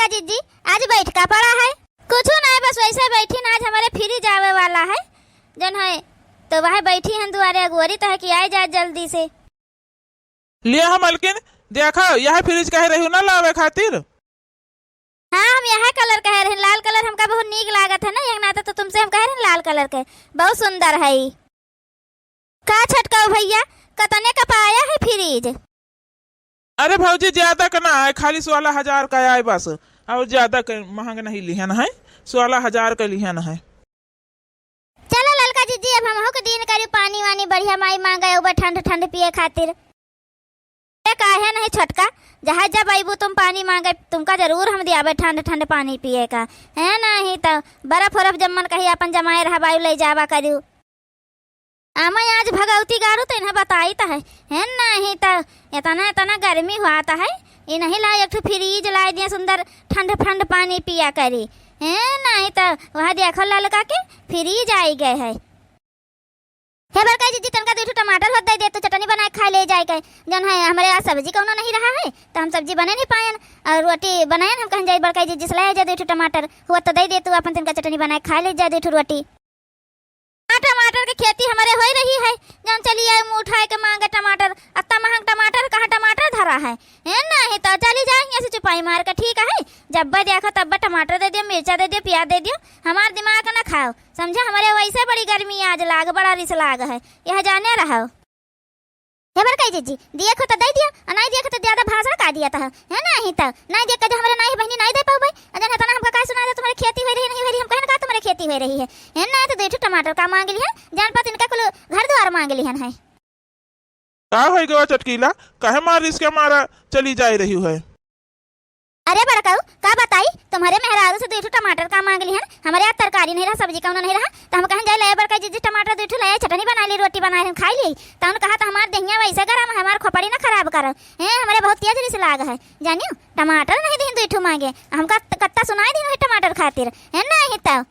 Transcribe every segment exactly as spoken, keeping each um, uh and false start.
जीजी, आज बैठका पड़ा है? कुछ नहीं, बस वैसे बैठी ना, आज हमरे फ्रिज आवे वाला है, जौन है, तो वह बैठी हैं दुआरे, अगोरी तो है कि आए जाए जल्दी से। लिया हम मलकिन, देखा, यह फ्रिज कहे रही ना लावे खातिर। हाँ, हम यह कलर कहे रहे, लाल कलर हमका बहुत नीक लागत है ना, एक नाते तो तुमसे हम कहे रहे लाल कलर के, बहुत सुंदर है ई। का छटकाऊ भैया, कतने का पाया है फ्रिज? अरे भौजी, ज्यादा का ना है, खाली सोलह हजार का आए बस, और ज्यादा का महंग नहीं लिहन है, सोलह हजार का लिहन है। चलो ललका जीजी, अब हमहू के दिन करी पानी वानी बढ़िया माई मांगे उबे ठंड ठंड पिए खातिर। ए, काहे नहीं छोटका, जहाँ जब अइबू तुम पानी मांगे, तुमका जरूर हम दियाबे ठंड ठंड पानी पिए का। है नहीं तो बर्फ उर्फ जम्मन कहीं अपन जमाए रहा बायू ले जाबा करू। आमा आज भगवती गाड़ू तो इन्हें बताई तो है, है नहीं तो इतना इतना गर्मी हुआ तो है, ये नहीं ला एक ठो फ्रिज लाई दिया सुंदर ठंड ठंड पानी पिया करी। है नहीं तो वह देखो ललका के फ्रिज आई गए है। हे बड़का जीजी, तनका दू ठो टमाटर होत दे दे, तो चटनी बनाए खाए ले जाए के। जौन है, हमरे आज सब्जी कौनो नहीं रहा है, तो हम सब्जी बने नहीं पायन, और रोटी बनायन, हम कहन जाई बड़का जीजी से ले जा दू ठो टमाटर, हुआ तो दे दे तू, अपन तनका चटनी बनाए खाए ले जा दू ठो रोटी। हाँ, टमाटर के खेती हमरे होई रही है, जौन चली आए मुँह उठाए के मांगे टमाटर, अत्ता महंग टमाटर, कहाँ टमाटर धरा है? ए, नहीं तो चली जाए यहाँ से चुपाई मार के, ठीक है? जब्बे देखो तब्बे टमाटर दे दियो, मिर्चा दे दियो, प्याज दे दियो, हमार दिमाग न खाओ, समझा? हमरे वैसे बड़ी गर्मी आज लाग, बड़ा रिस लाग है, यह जाने रहो। हे बड़काई जीजी, दिए खो तो दे दियो, और नहीं दिए खो तो ज्यादा भाषण का दिया तो है, है नहीं तो, नहीं दिए के जो हमरे नहीं बहनी नहीं दे पाओ भाई, अजन है तो ना हमका का सुना दे, तुम्हारी खेती हो रही नहीं हो रही, हम कहन का तुम्हारी खेती हो रही है, है ना? तो दू ठो टमाटर का मांग लिहन, जान पात इनका कुल घर द्वार मांग लिहन है। का होई गवा चटकीला, काहे मार रिस के मारा चली जाए रही है? अरे बड़काऊ, का बताई, तुम्हारे मेहरारू से दू ठो टमाटर का मांग लिहन, हमरे यहाँ तरकारी नहीं रहा, सब्जी कौनो नहीं रहा, तो हम कहन जाए ले बड़का जीजी टमाटर दू ठो ले आई, चटनी बना ली, रोटी बना ली, हम खाई ली। तो उन कहा तो हमार देहिया वैसे गरम है, हमार खोपड़ी ना खराब करो, हैं, हमरे बहुत तेज रिस लाग है, जानियो, टमाटर नहीं दिन दू ठो मांगे, हमका कत्ता सुनाई दिन है टमाटर खातिर, है नहीं तो।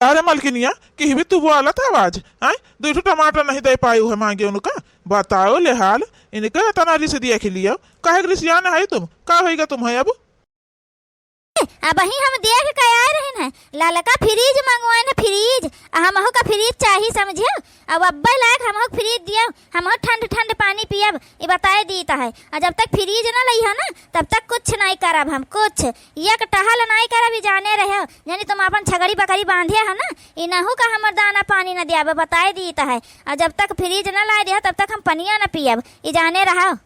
अरे मलकिनिया, किहबी तू बोलत आवाज, आय? दू ठो टमाटर नहीं दे पाई है मांगे उनका। बताओ ले हाल, इनके इतना रिस दिया के लिए, काहे के रिसियान है तुम? का होइगा तुम है अब? अबहीं हम देख के आए रहिन है, ललका फ्रिज मंगवाइन है, फ्रिज। आ हमहू का फ्रिज चाही, समझियो? अब अब्बे लायक हमहू के फ्रिज दियो, हमहू ठंड ठंड पानी पियब, ई बताए दीत है। आ जब तक फ्रिज न लइहो ना, तब तक कुछ नहीं करब हम, कुछ। एक टहल नाई करब, ई जाने रहे हो। जानी तुम आपन छगड़ी बकरी बांधे हो ना, इनहू का हमर दाना पानी न दियाबे, बताए दीत है। और जब तक फ्रिज न लाए दिया, तब तक हम पनिया न पियब, ई जाने रहो।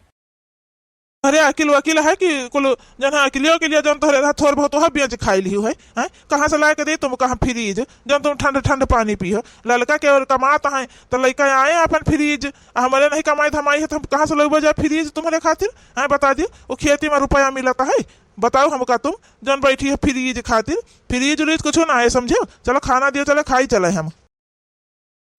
अरे अकिल वकिल है कि कुल जन है, अकिलियो के लिए जन तोहरे रहा, थोर बहुत वह बेच खाई लिहू है, हैं? कहाँ से लाए के दे तुम, कहाँ फ्रिज, जन तुम ठंड ठंड पानी पियो? ललका के और कमात है, तो लइका आए अपन फ्रिज, आ हमरे नहीं कमाई धमाई है, तो हम कहाँ से लउबे जाए फ्रिज तुम्हारे खातिर? हैं, बता दियो, वो खेती में रुपया मिलत है, बताओ हमका तुम, जौन बैठी है फ्रिज खातिर, फ्रिज उरिज कुछ ना है, समझो? चलो खाना दियो, चलो खाई चले हम।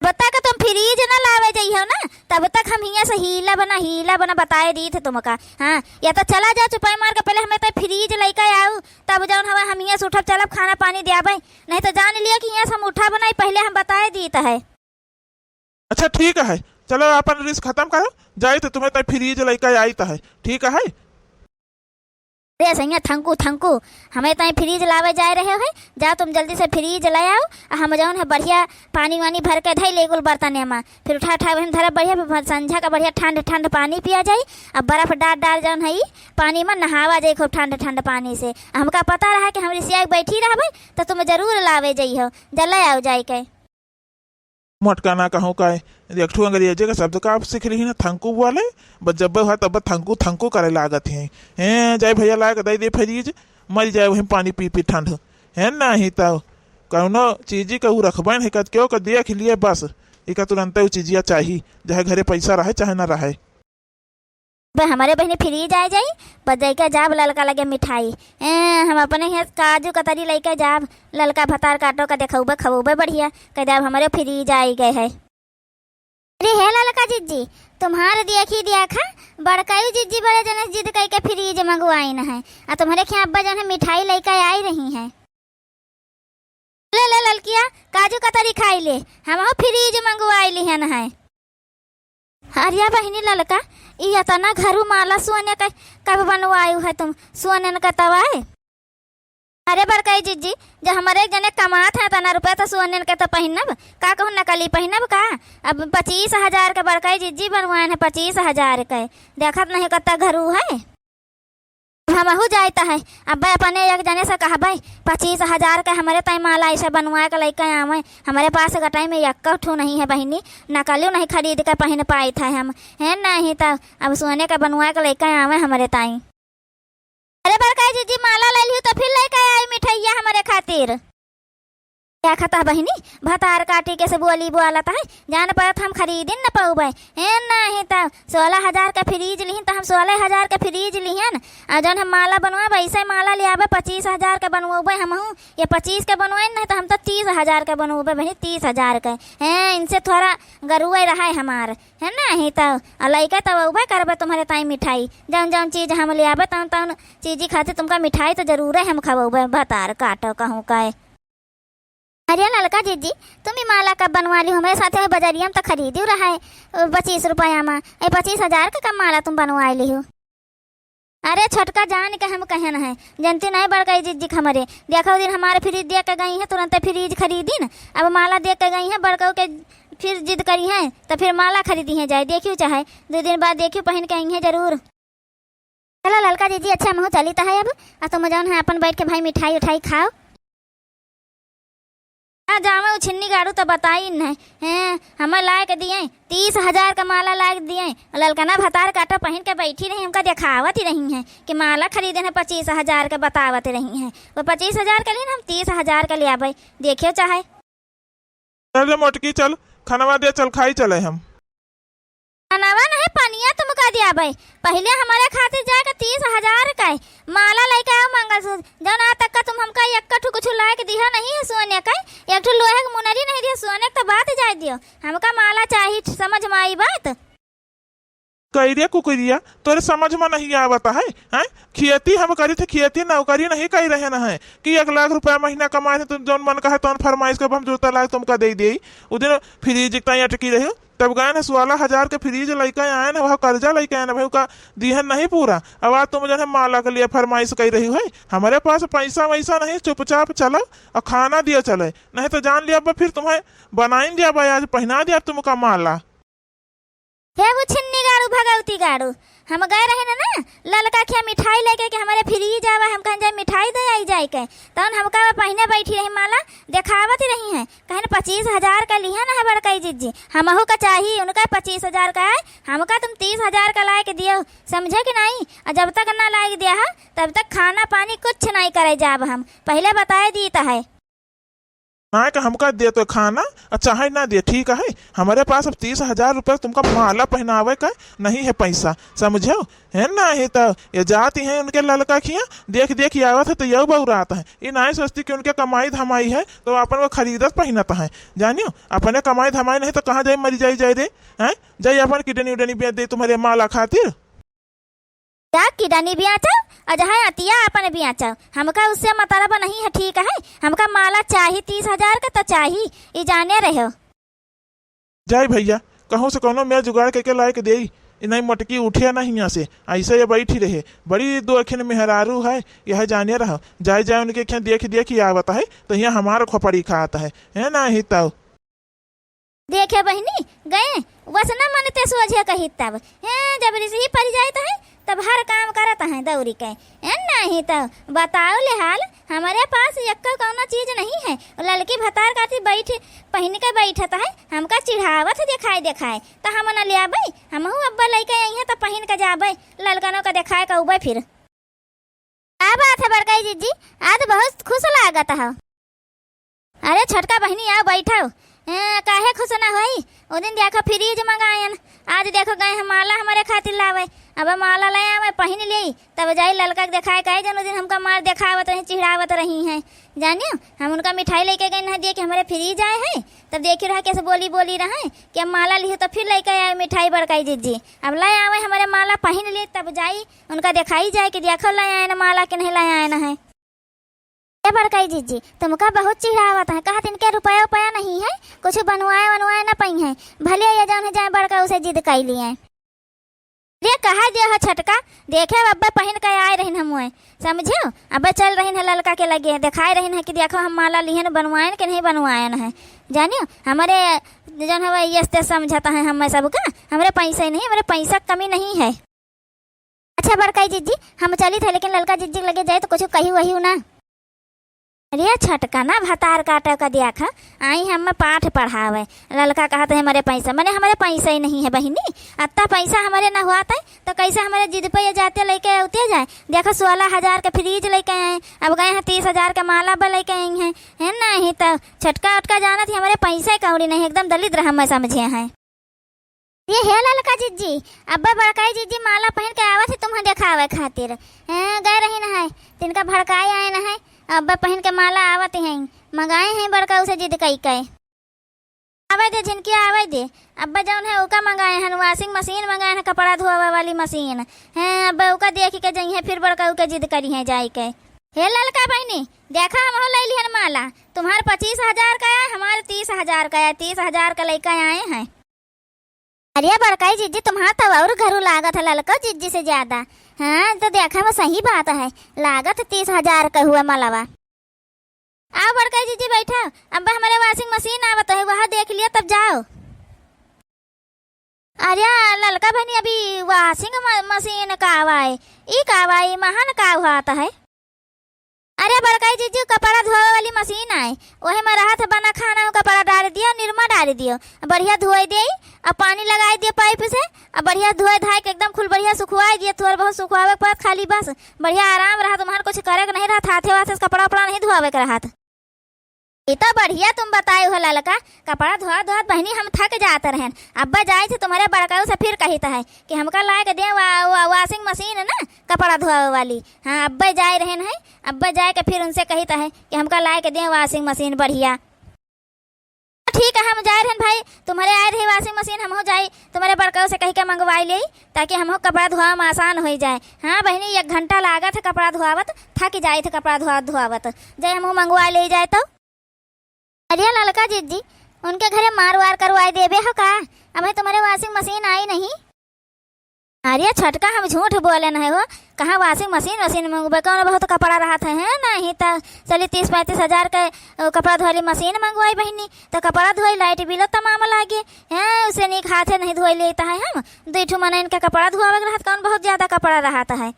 जब तक तुम फ्रिज ना लावे जइहो ना, तब तक हम हियाँ से हीला बना, हीला बना बताए दीत है तुमका। हाँ, या तो चला जाओ चुपाई मार के, पहले हमें तो फ्रिज लइके आओ, तब जौन हवा हम हियाँ से उठब चलब खाना पानी दियाबे, नहीं तो जान लियो कि हियाँ से हम उठब नहीं, पहले हम बताए दीत है। अच्छा ठीक है, चलो अपन रिस खतम करो, जाई तो तुम्हें तय फ्रिज लइके आई तो है, ठीक है। अरे सैया थंकू थंकू, हमें तय फ्रिज लावे जाए रहे हो है, जाओ तुम जल्दी से फ्रिज ले आओ, आ हम जौन है बढ़िया पानी वानी भर के धई ले कुल बर्तन में, फिर उठा उठा वहीं धरब बढ़िया, फिर संझा का बढ़िया ठंड ठंड पानी पिया जाई, अब बर्फ डाल डाल जौन है ई पानी में नहावा जाई खूब ठंड ठंड पानी से। आ हमका पता रहा कि हम रिसिया के बैठी रहबे तो तुम जरूर लावे जइहो, जल्दी आओ जाए के। मोटका ना कहूँ का, एक ठो अंग्रेजी का शब्द का आप सीख लिही ना, थंकू बोले, बस जब हुआ तब थंकू थंकू करे लागत है। हैं, जाए भैया लाए के दे दे फ्रिज, मर जाए वहीं पानी पी पी ठंड। हैं, नहीं तो कौनो चीजी का ऊ रखबे नहीं करत, क्यों कर देख लिए बस, इका तुरंते ऊ चीजिया चाही, चाहे घरे पैसा रहे चाहे ना रहे। बे हमरे बहिनी फ्रिज आए जाई, बस जाइके जाब ललका लगे मिठाई। ए, हम अपने हियाँ काजू कतरी लइके जाब, ललका भतार काटो का देखउबे खउबे बढ़िया, कह देब हमरे फ्रिज आई गए है। अरे हे ललका जिज्जी, तुम्हार देखी देखा, बड़काई जिज्जी बड़े जने जिद कइके फ्रिज मंगवाइन है, आ तुम्हरे खियाँ अब्बा जने मिठाई लइके आई रही हैं। ले, ले ललकिया, काजू कतरी खाई ले, हमहू फ्रिज मंगवाई लिहन है। अरे बहिनी ललका, ई अतना घरू माला सोने का कब बनवायु है तुम? सोनन का तवाए? अरे बड़कई जिज्जी, जब हमरे एक जने कमात है तना रुपया, तो सोने के तो पहिनब का, कहूँ नकली पहिनब का? अब पच्चीस हजार के बड़कई जिज्जी बनवाए हैं, पच्चीस हजार के। देखत नहीं कत्ता घरू है। हमहू जाइत है, अब अपने एक जने से कहबै, पच्चीस हजार के हमरे ताई माला ऐसे बनवाए के लइके आवे। हमरे पास गटाई में एक्को ठू नहीं है बहिनी, नकली नहीं खरीद के पहिन पाइत है हम। है नहीं तो अब सोने के बनवाए के लइके आवे हमरे ताई। अरे बड़कई जिज्जी, माला ले लिहू तो फिर लइके आई मिठाइया हमरे खातिर। क्या खता बहिनी, भतार काटी के से बोली बोलत है, जान परत हम खरीदिन न पउबै। ए नाही त सोलह हजार के फ्रिज लिहिन त हम सोलह हजार के फ्रिज लिहन, आ जौन हम माला बनवाबै, ऐसे माला लियाबै, पच्चीस हजार के बनवउबै हमहू। ये पच्चीस के बनवाइन नहीं त हम तो तीस हजार के बनवउबै बहिनी, तीस हजार के। हैं, इनसे थोड़ा गरुए रहा है हमार, है ना? ही तो, आ लइके तब अउबे करबे तुम्हरे ताई मिठाई। जौन जौन चीज हम लियाबे, तौन तौन चीजी खातिर तुमका मिठाई तो जरूरे हम खवउबे, भतार काटो कहूँ का। अरे ललका जिज्जी, तुम ही माला कब बनवा लिहू? हमरे साथे बजरिया में तो खरीदी रहा है, अ, पच्चीस रुपया में। ए, पच्चीस हजार के कब माला तुम बनवा लिहू? अरे छोटका जान के हम कहन है, जनती नहीं बड़कई जिज्जी के हमरे। देखो दिन हमारे फ्रिज दे के गई है, तुरंते फ्रिज खरीदिन, अब माला दे के गई है, बड़कऊ के फिर जिद करी है तो फिर माला खरीदी है जाए, देखियो चाहे दो दिन बाद देखियो पहिन के आई है जरूर। चलो ललका जिज्जी, अच्छा हमहू चली त है अब, आ तुम जौन है अपन बैठ के भाई मिठाई उठाई खाओ। आ जावे उ छिन्नी गाड़ू तो बताई नहीं, हैं, हमें लाए के दिए, तीस हजार का माला लाए के दिए, ललकना भतार काटो पहिन के बैठी रही, हमका देखावत ही रही हैं कि माला खरीदे हैं पच्चीस हजार के, बतावत रही हैं। वो पच्चीस हजार के लिए हम तीस हजार के ले आवे, देखियो चाहे। चल रे मोटकी, चल, खनवा दे, चल, खाई चले हम। खनवा नहीं, पनिया तुमका दियाबै। पहिले हमरे खातिर जाए के तीस हजार के माला लइके आओ, मंगलसूत्र, जौन आज तक का तुम हमका एक ठो कुछ लाए के दिहा नहीं है सोने के, एक ठो लोहे के मुनरी नहीं दिहा सोने के, तो बात जाए दियो, हमका माला चाही, समझ में आई बात? कई रे कुकुरिया, तोरे समझ में नहीं आवत है, हैं? खेती हम करी थे, खेती नौकरी नहीं करी रहे न है कि एक लाख रुपया महीना कमाए थे, तुम जौन मन कहे तौन फरमाइश के हम जूता लाए तुमका दे दिए। उ दिन फ्रिज के ताई अटकी रही, तब गए न सोलह हजार के फ्रिज लइके आए न, वह कर्जा लइके आए न, भाई का दिहन नहीं पूरा। अब आज तुम जौन है माला के लिए फरमाइश करी रही है, हमरे पास पैसा वैसा नहीं, चुपचाप चलो और खाना दियो चले, नहीं तो जान लिया अब फिर तुम्हें बनाइन दिया भाई, आज पहना दिया तुमका माला। हे वो छिन्नी गाड़ू, भगवती गाड़ू, हम गए रहे न ना, ललका खिया मिठाई लेके कि हमरे फ्रिज आवा, हम कहन जाए मिठाई दे आई जाए के, तौन हमका वो पहिने बैठी रही माला, देखावत रही हैं, कहन पच्चीस हजार का लिहा न है बड़कई जिज्जी, हमहू का चाही, उनका पच्चीस हजार का है, हमका तुम तीस हजार का लाए के दियो, समझे कि नहीं? और जब तक ना लाए के दिया है, तब तक खाना पानी कुछ नहीं करे जाब हम, पहिले बताए दीत है। ना कि हमका दे तो खाना, और चाहे ना दे, ठीक है? हमरे पास अब तीस हजार रुपया तुमका माला पहनावे का नहीं है पैसा, समझो? है ना? ही तो ये जाती हैं उनके ललका खिया, देख देख के आवत है तो यह बउरात है। ये नाहीं सोचती कि उनके कमाई धमाई है तो अपन वो खरीदत पहिनत है, जानियो? अपने कमाई धमाई नहीं तो कहाँ जाए, मरी जाए, जाए रे, हैं? जाए अपन किडनी उडनी बेच दे तुम्हरे माला खातिर। जा किडनी बेचो, अजहाय अतिया अपन बेचो, हमका उससे मतलब नहीं है, ठीक है? हमका माला चाही तीस हजार के तो चाही, ई जाने रहो। जाई भइया, कहूँ से कौनो मेर जुगाड़ कइके लाए के देई, ई नहीं मोटकी उठे ना हियाँ से, ऐसे ये बैठी रहे, बड़ी दो अखिन मेहरारू है, यह जाने रहो। जाए जाए उनके खियाँ देख देख ही आवत है, तो यहाँ हमार खोपड़ी खात है, है ना ही तब। देखे बहिनी, गए, वसना मन ते सोझे कही तब। हैं, जब रिसही परि जाइत है, तब हर काम करत हैं दौरी के। हैं, नहीं तो बताओ ले हाल, हमरे पास एक्को कौनो चीज नहीं है। ललकी भतार काटी बैठ, पहिन के बैठत है, हमका चिढ़ावत देखाए देखाए। त हम न ल्याबै, हमहू अब्बा लइके अइहें त पहिन के जाबै, ललकनों के देखाए के अउबै फिर। का बात है बड़कई जिज्जी, आज बहुत खुश लागत हो। अरे छोटका बहिनी, आओ बैठो। हैं, काहे खुश ना होई? ओ दिन देखो फ्रिज मंगायन, आज देखो गए हैं माला हमरे खातिर लावे। अब माला ले आवे, पहिन लेई, तब जाई ललका के देखाए, काहे जनो दिन हमका मार देखावत रही, चिढ़ावत रही हैं। जानियो, हम उनका मिठाई लइके गए ना दिए कि हमरे फ्रिज आए हैं, तब देखी रहा कैसे बोली बोली रहे कि अब माला लिहो तो फिर लइके आए मिठाई बड़कई जिज्जी। अब ले आवे हमरे माला, पहिन ली, तब जाई उनका देखाई जाए कि देखो लाए आए ना माला कि नहीं लाए आए ना है। ए बड़कई जिज्जी, तुमका बहुत चिढ़ावत है, कहत इनके रुपया उपया नहीं है, कुछ बनवाए वनवाए न पइहें, भले ये जौन है जाए बड़का उसे जिद कई लिए। अरे कहा दे हो छोटका, देखे अब्बे पहिन के आए रहिन हम हुए, समझियो? अब्बे चल रहिन है ललका के लगे, देखाए रहिन है कि देखो हम माला लिहन, बनवाएन के नहीं बनवाएन है, जानियो? हमरे जौन हवे ये ते समझता है हमें सबका, हमरे पैसे नहीं, हमरे पैसा के कमी नहीं है। अच्छा बड़काई जिज्जी, हम चलित है, लेकिन ललका जिज्जी के लगे जाए तो कुछ कही वही ना। अरे छोटका ना भतार काटे का दिया खा, आई हम पाठ पढ़ावे। ललका कहत है हमरे पैसा, मने हमरे पैसा ही नहीं है बहिनी, अत्ता पैसा हमरे ना हुआ था तो कैसे हमरे जिद पे ये जाते लेके आते जाए। देखो सोलह हजार के फ्रिज लेके आए, अब गए हैं तीस हजार के माला बा लेके आई हैं, है नहीं तो छोटका उटका जानत ही हमरे पैसा कौड़ी नहीं, एकदम दलिद्र हम समझे हैं। ये हे ललका जिज्जी, अब्बे बड़काई जिज्जी माला पहिन के आवत ही तुम्हें देखावे खातिर। हैं, गए रही न है, तिनका भड़काए आए न है, अब्बे पहिन के माला आवत ही हैं, मंगाए हैं बड़काऊ से जिद कई के। आवे दे झिनकिया, आवे दे। अब्बे जौन है ओका मंगाए हन, washing machine मंगाए हन, कपड़ा धोवे वाली मशीन। हैं, अब्बे ओका देखि के जइहें, फिर बड़काऊ के जिद करिहें जाई के। हे ललका बहिनी, देखा हमहू लइ लिहन माला, तुम्हार पच्चीस हजार का है, हमार तीस हजार का है, तीस हजार का लइके आए हैं। अरे बड़काई जिज्जी, तुम्हार तो और घरू लागत है ललको जिज्जी से ज्यादा। हाँ, तो देखा, वो सही बात है, लागत तीस हजार का हुआ मलवा। आओ बड़काई जिज्जी, बैठा, अब हमरे washing machine आवत है, वह देख लियो, तब जाओ। अरे ललका बहिनी, अभी washing म-, machine का आवा है, ई का आवा है, महान का हुआ है? अरे बड़काई जिज्जी, कपड़ा धोवे वाली मशीन आए, ओहे में रहत बना खाना, कपड़ा डाल दियो, निरमा डाल दियो, बढ़िया धोए दे, अब पानी लगाए दियो पाइप से, अब बढ़िया धोए धाए के एकदम खुल बढ़िया सुखवाए दियो, थोड़ा बहुत सुखवावे के पड़त खाली बस, बढ़िया आराम रहत, तुम्हार कुछ करे के नहीं रहत, हाथे वाथे से कपड़ा उपड़ा नहीं धोवे के रहत। ई तो बढ़िया तुम बताए हो ललका, कपड़ा धोआ धोआ बहिनी हम थक जात रहन। अब्बे जाइत है तुम्हरे बड़काऊ से फिर कहित है कि हमका लाए के दे वा-, वा-, washing machine ना, कपड़ा धोआवे वाली। हाँ, अब्बे जाए रहन है, अब्बे जाए के फिर उनसे कहित है कि हमका लाए के दे washing machine बढ़िया। ठीक है, हम जाए रहन भाई, तुम्हरे आए रही washing machine, हमहू जाई तुम्हरे बड़काऊ से कहि के मंगवाई लेई, ताकि हमहू कपड़ा धोआ में आसान होइ जाए। हाँ बहिनी, एक घंटा लागत है कपड़ा धोआवत, थक जाइत है कपड़ा धोआवत धोआवत, जाए हमहू मंगवा लेई जाए तो। अरे ललका जिज्जी, उनके घरे मार वार करवाए देबे हो का? अबे तुम्हरे washing machine आई नहीं। अरे छोटका, हम झूठ बोले नहीं हो, कहाँ washing machine वशीन मंगबे, कौन बहुत कपड़ा रहत है, है नहीं तो चली तीस पैंतीस हजार के, अ, कपड़ा धोए वाली मशीन मंगवाई बहिनी, तो कपड़ा धोई light बिलो तमाम लागे, हैं, उसे नीक हाथे नहीं धोए लेता है हम, दुई ठो मनइन के कपड़ा धोआवे के रहत, कौन बहुत ज्यादा कपड़ा रहत है।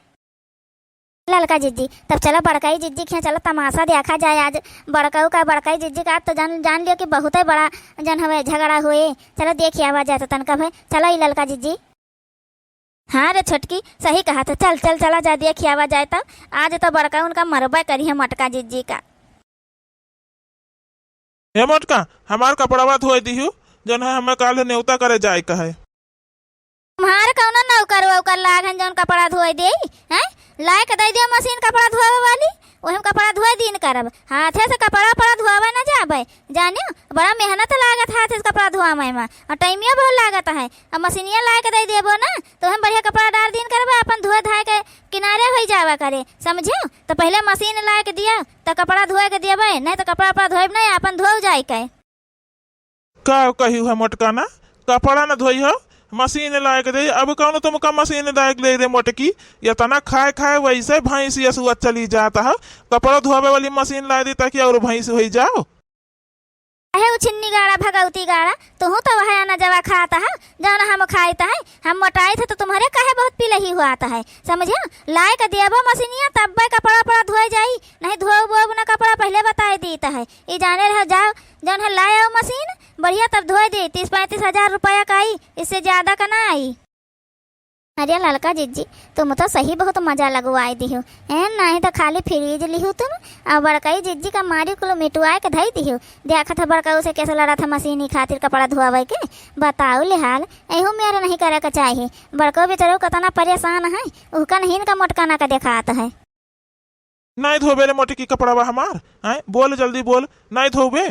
ललका जिज्जी, तब चला बड़काई जिज्जी के यहाँ चला तमाशा देखा जाए आज। बड़काऊ का, बड़काई जिज्जी का आज तो जान, जान लियो कि बहुते बड़ा जन हवे झगड़ा हुए। चला देखि आवा जाए तो तनका भे, चला ई ललका जिज्जी। हाँ रे छोटकी, सही कहा तो, चल चल चला जा देखि आवा जाए तब। आज तो बड़काऊ उनका मरबे करिहे मोटका जिज्जी का। ए मोटका, हमार कपड़वा धोए दिहु, जौन है हमें काल नेवता करे जाए का है। तुम्हार कौनो नौकर वौकर लाग हन जौन कपड़ा धोए देई, हैं? लाए के दे दियो मशीन कपड़ा धोवे वाली, वही में कपड़ा धोए दिन करब। हाथे से कपड़ा उपड़ा धोवे न जाबे, जानियो, बड़ा मेहनत लागत हाथे से कपड़ा धोआवे में, और टाइमियो बहुत लागत है। अब मशीनिया लाए के दे देबो ना, तो हम बढ़िया कपड़ा डाल दिन करबे, अपन धोए धाए के किनारे होई जावा करे, समझियो? तो पहले मशीन लाए के दिया, तो कपड़ा धोए के देबे, नहीं तो कपड़ा उपड़ा धोएब नहीं, अपन धोए जाए के। का कही है मोटका ना, कपड़ा न धोई हो, मशीन लाए के दे। अब कौन तुमका मशीन लाए के दे रे मोटकी, इतना खाए खाए वैसे भैंस यसुआ चली जाता है। कपड़ा धोवे वाली मशीन लाए दी ताकि और भैंस होई जाओ। अहे उछिन्नी गाड़ा, भगौती गाड़ा, तुहू तो वह अनजवा खात है जौन हम खाइत है। हम मोटाइत है तो तुम्हरे काहे बहुत पिलही हुआत है, समझियो? लाए के देबो मशीनिया तब्बे कपड़ा उपड़ा धोए जाई, नहीं धोब वोब ना कपड़ा, पहले बताए दीत है। ई जाने रहो, जाओ जौन है लाए आओ मशीन बढ़िया, तब धोए दे, तीस पैंतीस हजार रुपया का आई, इससे ज्यादा का ना आई। अरे ललका जिज्जी, तुम तो सही बहुत मजा लगवाए दिहु। ए, नहीं तो खाली फ्रिज लिहु तुम, और बड़कई जिज्जी का मारी कुल मिटवाए के धई दिहु। देखत है बड़कऊ से कैसे लड़त है मशीनी खातिर कपड़ा धोआवे के। बताओ ले हाल, एहू मेर नहीं करे के चाही। बड़कऊ बेचारू कितना परेशान है, उहका नहीं इनका मोटकाना का देखात है। नहीं धोबे रे मोटकी कपड़वा हमार, हैं? बोल जल्दी बोल, नहीं धोबे?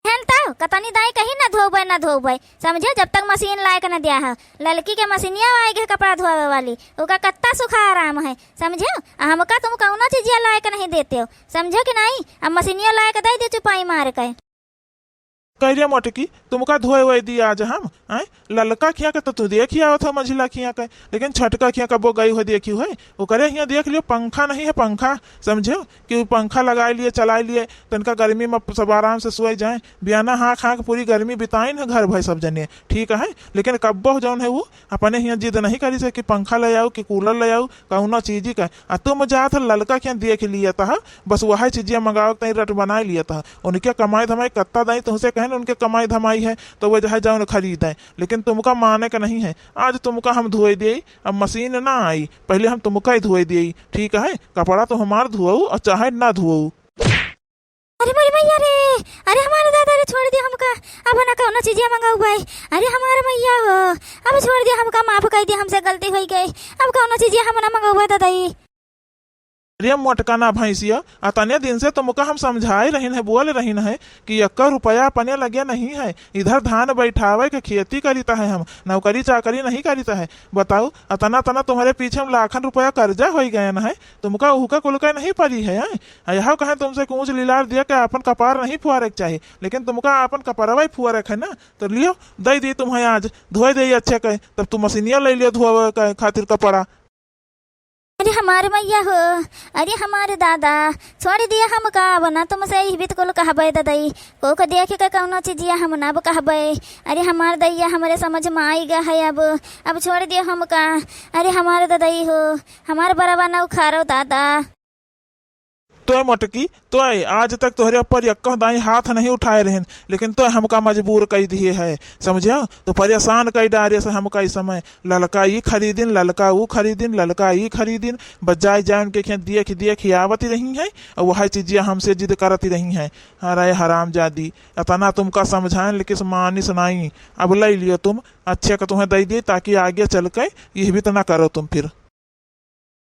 हेन तो कतनी दाई कही ना धोबे, ना धोबे, समझे? जब तक मशीन लायक न दिया है, ललकी के मशीनिया आए गए कपड़ा धोवे वाली, ओका कत्ता सुख आराम है, समझे? आ हमका तुम कौनो चीजिया लायक नहीं देते हो, समझे कि नहीं? अब मशीनिया लायक दे दे चुपाई मार के। कह दिया मोटकी, तुमका धोए वोए दी आज हम, आय? ललका खिया के तो तू देखि आवत हो, मझिला खिया के, लेकिन छोटका खिया कबो गई हो देखी हो? ओकरे हियाँ देख लियो, पंखा नहीं है, पंखा, समझो कि उ पंखा लगाए लिए, चलाए लिए, तनका गर्मी में सब आराम से सोए जाए। बियाना हाँक हाँक पूरी गर्मी बिताइन है घर भर सब जने, ठीक है, लेकिन कब्बो जौन है उ अपने हियाँ जिद नहीं करी से कि पंखा ले आऊ कि कूलर ले आऊ, कौनो चीज का। आ तुम जात हो ललका खिया देख लिया था, बस वह चीजिया मंगावे के तई रट बनाए लिया था। उनके कमाई धमाई कत्ता दाई तुमसे कहन उनके कमाई धमाई है, तो वह जहाँ जाओ न खरीदे, लेकिन तुमका माने का नहीं है। आज तुमका हम धोए दिए, अब मशीन ना आई, पहले हम तुमका ही धोए दिए, ठीक है? कपड़ा तो हमार धोऊ और चाहे ना धोऊ। अरे मोरी मैया रे, अरे हमारे दादा रे, छोड़ दिया हमका, अब ना कौनो चीजिया मंगाऊ भाई। अरे हमारे मैया हो, अब छोड़ दिया हमका, माफ कर दिया, हमसे गलती हो गई, अब कौनो चीजिया हम ना मंगाऊ भाई दादा। अरे मोटका ना भैंसिया, अतने दिन से तुमका हम समझाए रहिन है, बोल रहिन है कि एक रुपया अपने लगे नहीं है, इधर धान बैठावे के खेती करीता है, हम नौकरी चाकरी नहीं करीता है। बताओ, अतना तना तुम्हारे पीछे हम लाखन रुपया कर्जा हो गए न है, तुमका उहका कुलका नहीं परी है, हैं? आ यह कहें तुमसे कि ऊँच लिलार दिया के आपन कपार नहीं फुआरे के चाही, लेकिन तुमका आपन कपरवा ही फुआरे के है ना, तो लियो, दे दी तुम्हें आज, धोए दे अच्छे के, तब तुम मशीनिया ले लियो धोवे के खातिर कपड़ा। अरे हमारे मैया हो, अरे हमारे दादा, छोड़ दिया हमका, अब ना तुमसे यही बितकुल कहबे ददई, को के देख के कौनो चीजिया हम ना कहबे। अरे हमार दैया हमरे समझ में आई गा है अब, अब छोड़ दिया हमका। अरे हमारे ददई हो, हमार बरवा ना उखारो दादा। तोय मोटकी, तोय आज तक तोहरे ऊपर यक्को दाई हाथ नहीं उठाए रहन, लेकिन तोय हमका मजबूर कई दिए है, समझ्या? तो परेशान कई डारे से हमका इस समय, ललका ई खरीदिन, ललका ऊ खरीदिन, ललका ई खरीदिन, बजाय जाए उनके खेत दिए खि-, दिए खियावत ही रही है, और वह चीजिया हमसे जिद करत ही रही है। अरे हरामजादी, इतना तुमका समझाएन, लेकिन मानिस नाई। अब ले लियो तुम, अच्छे का तुम्हें दे दिए, ताकि आगे चल के यह भी तो ना करो तुम फिर।